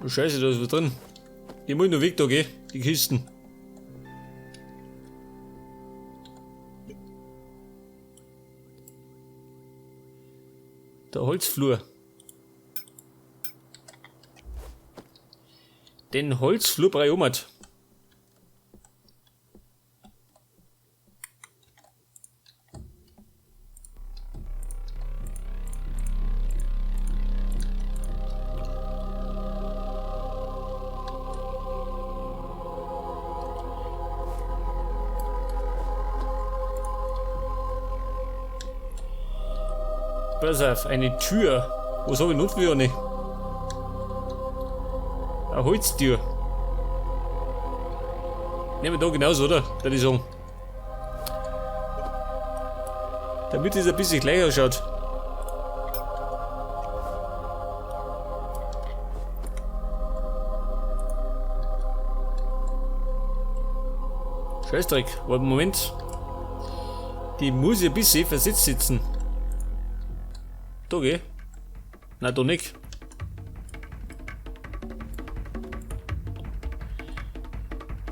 Oh Scheiße, da ist was drin. Die muss ich noch weg da, gell? Die Kisten. Der Holzflur. Den Holzflur brauche ich auch mit. Pass auf, eine Tür. Was habe ich noch für eine? Eine Holztür. Nehmen wir da genauso, oder? Da die sagen. Damit es ein bisschen gleich ausschaut. Scheißdreck, warte Moment. Die muss ich ein bisschen versetzt sitzen. Da geh. Nein, da nicht.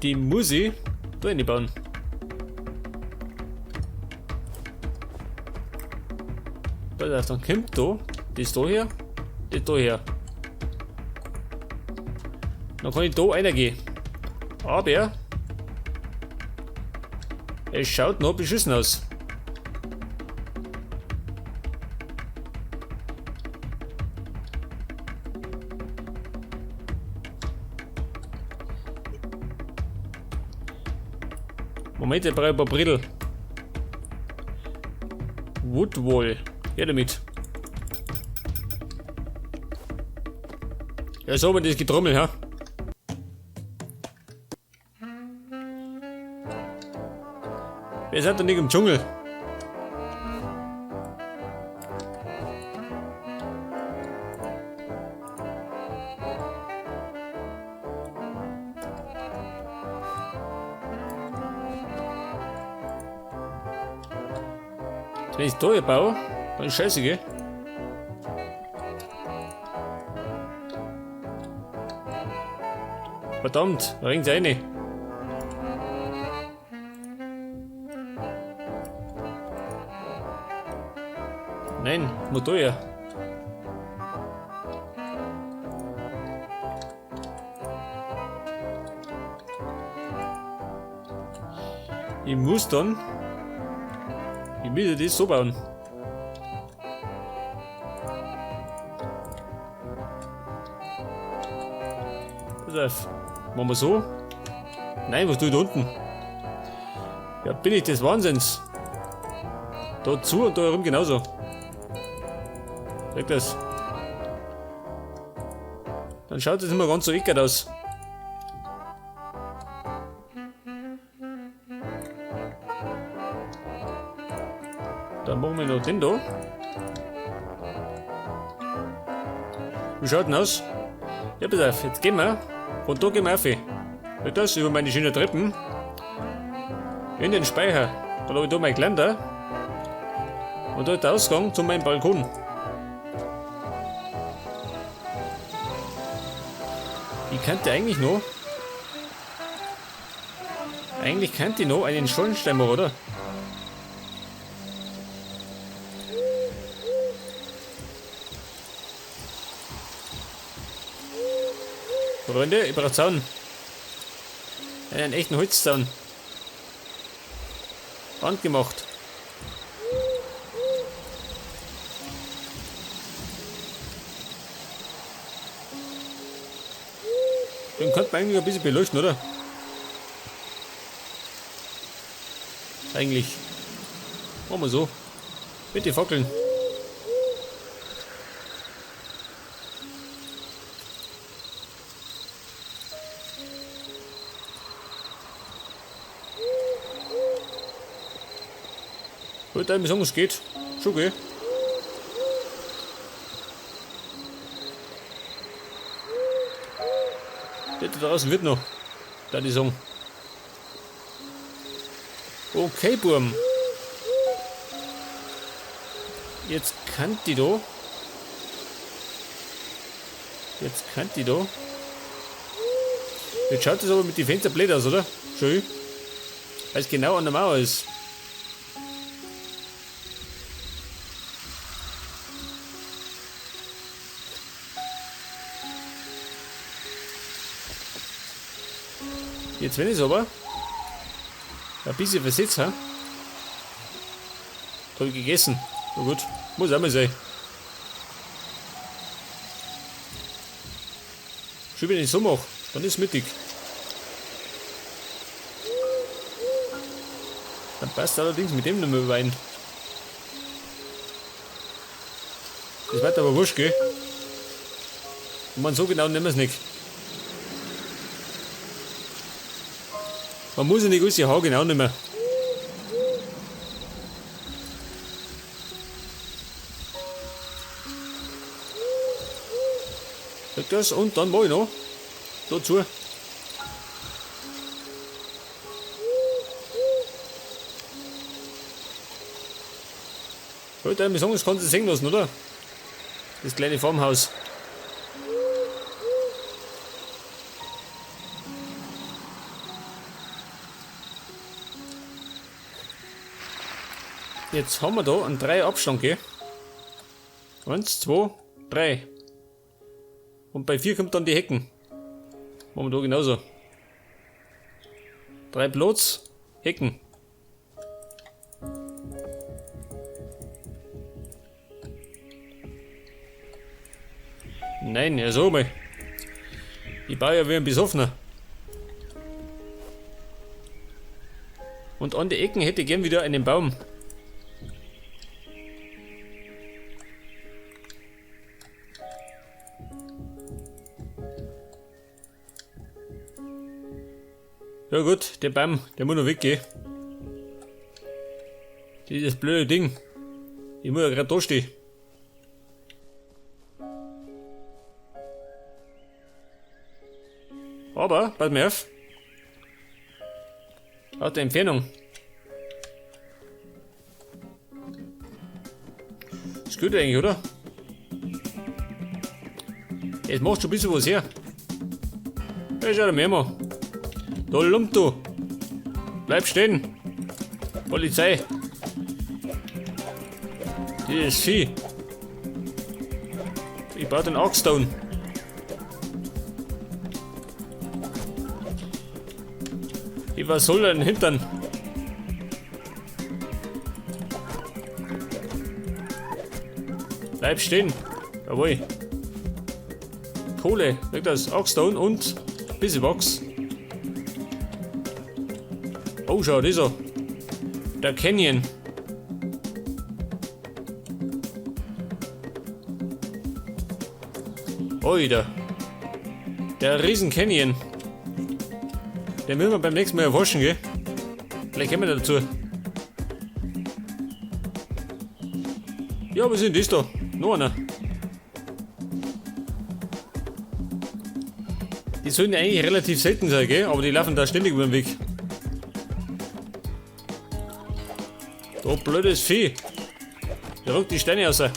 Die muss ich da reinbauen. Pass auf, dann kommt da das da her, das da her. Dann kann ich da reingehen. Aber es schaut noch beschissen aus. Moment, ich brauche ein paar Brittel. Woodwall. Her damit. Ja, so, das Getrommel, ha? Wir sind doch nicht im Dschungel. Wenn ich da hier baue, dann ist scheiße, gell? Verdammt, da ringt rein. Nein, muss da her. Ich muss dann. Ich will das so bauen. Pass auf. Machen wir so. Nein, was tue ich da unten? Ja, bin ich des Wahnsinns. Da zu und da herum genauso. Sag das. Dann schaut das immer ganz so eckert aus. Dann machen wir noch den da. Wie schaut denn aus? Ja, pass auf, jetzt gehen wir. Von da gehen wir auf. Schau das, über meine schönen Treppen. In den Speicher. Da habe ich da mein Geländer. Und da ist der Ausgang zu meinem Balkon. Ich könnte eigentlich noch. Eigentlich könnte ich noch einen Schornstein machen, oder? Freunde, ich brauche Zaun. Einen echten Holzzaun. Handgemacht. Den könnte man eigentlich ein bisschen beleuchten, oder? Eigentlich. Machen wir so. Mit den Fackeln. Gut, dann sagen, es geht. Schon okay. Das da draußen wird noch. Da die Song. Okay, Burm. Jetzt kann die da. Jetzt kann die da. Jetzt schaut das aber mit den Fenstern blöd aus, oder? Schön. Weil es genau an der Mauer ist. Jetzt, wenn ich es aber ein bisschen versetzt habe, habe ich gegessen. Na gut, muss auch mal sein. Schön, wenn ich so mache, dann ist mittig. Dann passt allerdings mit dem nicht mehr überein. Das wird aber wurscht, gell? Und man so genau nehmen wir es nicht. Man muss ja nicht alles Haar genau nehmen. Das und dann mach ich noch dazu. Heute wir sagen, das kannst du sehen lassen, oder? Das kleine Farmhaus. Jetzt haben wir da einen 3 Abstand, gell? 1, 2, 3. Und bei 4 kommt dann die Hecken. Machen wir da genauso. 3 Plots, Hecken. Nein, ja so mal. Ich baue ja wie ein Besoffener. Und an die Ecken hätte ich gern wieder einen Baum. Ja gut, der Baum, der muss noch weggehen. Dieses blöde Ding. Ich muss ja gerade da stehen. Aber, pass mir auf. Aus der Entfernung. Ist gut eigentlich, oder? Jetzt macht schon ein bisschen was her. Ja, schau dir mehr mal. Da lump du. Bleib stehen. Polizei. Dieses Vieh. Ich baue den Axtdown. Ich was soll denn Hintern? Bleib stehen. Jawohl. Kohle. Weg das. Axtdown und Busy-Box. Oh, schau, das ist er. Der Canyon. Oida. Der Riesen Canyon. Den müssen wir beim nächsten Mal erforschen, gell? Vielleicht kommen wir dazu. Ja, was ist denn das da? Noch einer. Die sollen ja eigentlich relativ selten sein, gell? Aber die laufen da ständig über den Weg. Da blödes Vieh. Der rückt die Steine raus. Ja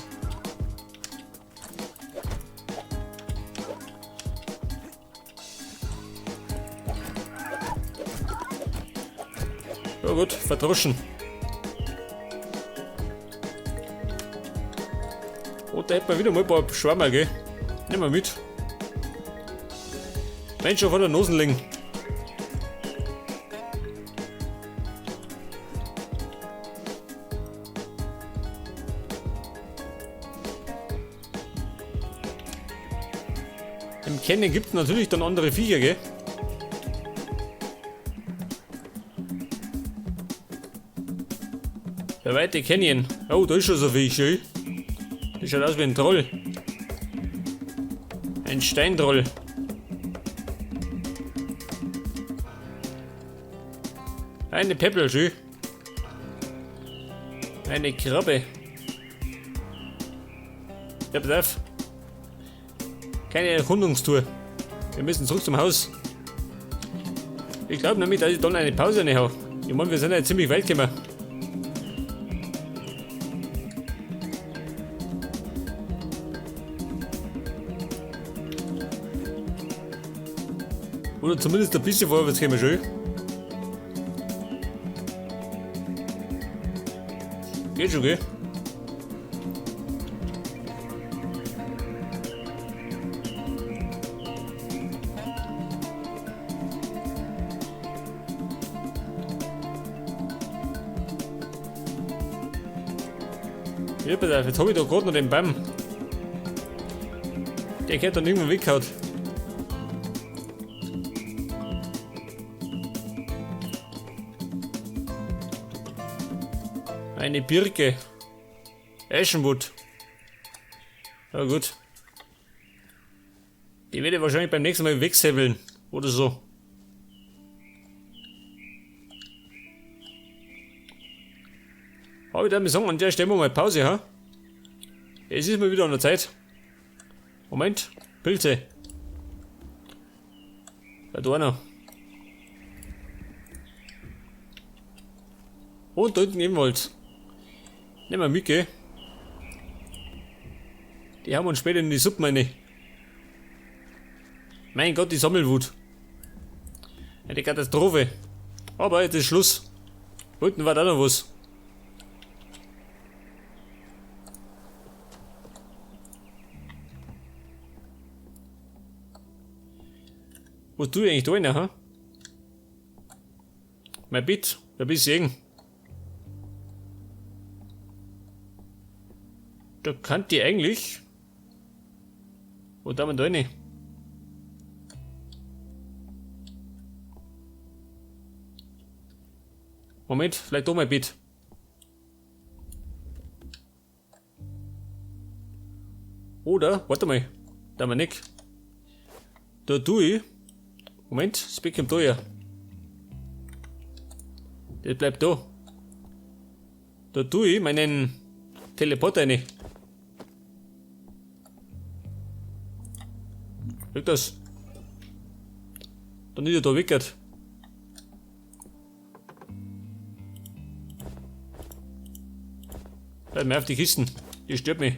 gut, verdroschen. Oh, da hätten wir wieder mal ein paar Schwammerl, gell? Nehmen wir mit. Mensch, auf der Nosen liegen. Im Canyon gibt's natürlich dann andere Viecher, gell? Der weite Canyon. Oh, da ist schon so viel, schön. Das schaut aus wie ein Troll. Ein Steintroll. Eine Peppel, schön. Eine Krabbe. Ja, pass auf. Keine Erkundungstour. Wir müssen zurück zum Haus. Ich glaub nämlich, dass ich dann eine Pause nicht hab. Ich mein, wir sind ja ziemlich weit gekommen. Oder zumindest ein bisschen vorwärts gehen wir schon. Geht schon, gell? Ja, pass auf, jetzt hab ich da grad noch den Baum. Der gehört dann irgendwann weggehauen. Eine Birke. Eschenwood. Ja gut. Die werde ich wahrscheinlich beim nächsten Mal wegsäbeln. Oder so. Aber ich würde mal sagen, an der Stelle machen wir mal Pause, ha? Es ist mal wieder an der Zeit. Moment, Pilze. Da da einer. Und da hinten ebenfalls. Nehmen wir mit, gell? Die haben uns später in die Suppe rein. Mein Gott, die Sammelwut. Eine Katastrophe. Aber jetzt ist Schluss. Unten war da noch was. Was tue ich eigentlich da rein, ha? Mein Bett, da bist du irgend. Da kann die eigentlich. Wo da man da rein? Moment, vielleicht da mein Bett. Oder, warte mal, da mal nicht. Da tue ich. Moment, das Bett kommt da her. Das bleibt da. Da tue ich meinen Teleporter rein. Schau das. Dann ist er da weg. Bleib mir auf die Kisten. Die stört mich.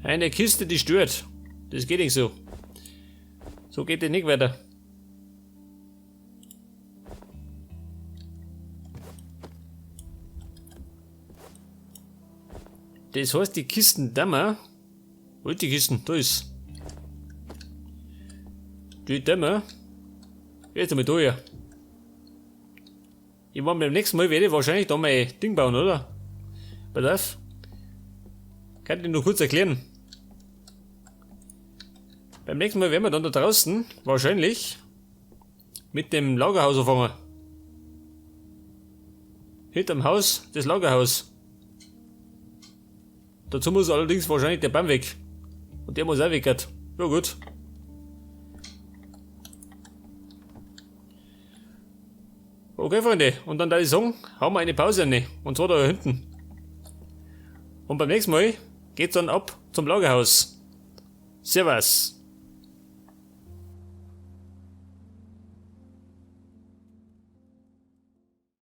Eine Kiste, die stört. Das geht nicht so. So geht das nicht weiter. Das heißt, die Kisten dämmer. Wo ist die Kisten? Da ist. Die dämmer. Jetzt einmal da her. Ich meine, beim nächsten Mal werde ich wahrscheinlich da mein Ding bauen, oder? Pass auf. Kann ich dir nur kurz erklären. Beim nächsten Mal werden wir dann da draußen wahrscheinlich mit dem Lagerhaus anfangen. Hinterm Haus, das Lagerhaus. Dazu muss allerdings wahrscheinlich der Baum weg. Und der muss auch weg. Ja gut. Okay, Freunde, und dann würde ich sagen, hauen wir eine Pause rein. Und zwar da hinten. Und beim nächsten Mal geht's dann ab zum Lagerhaus. Servus.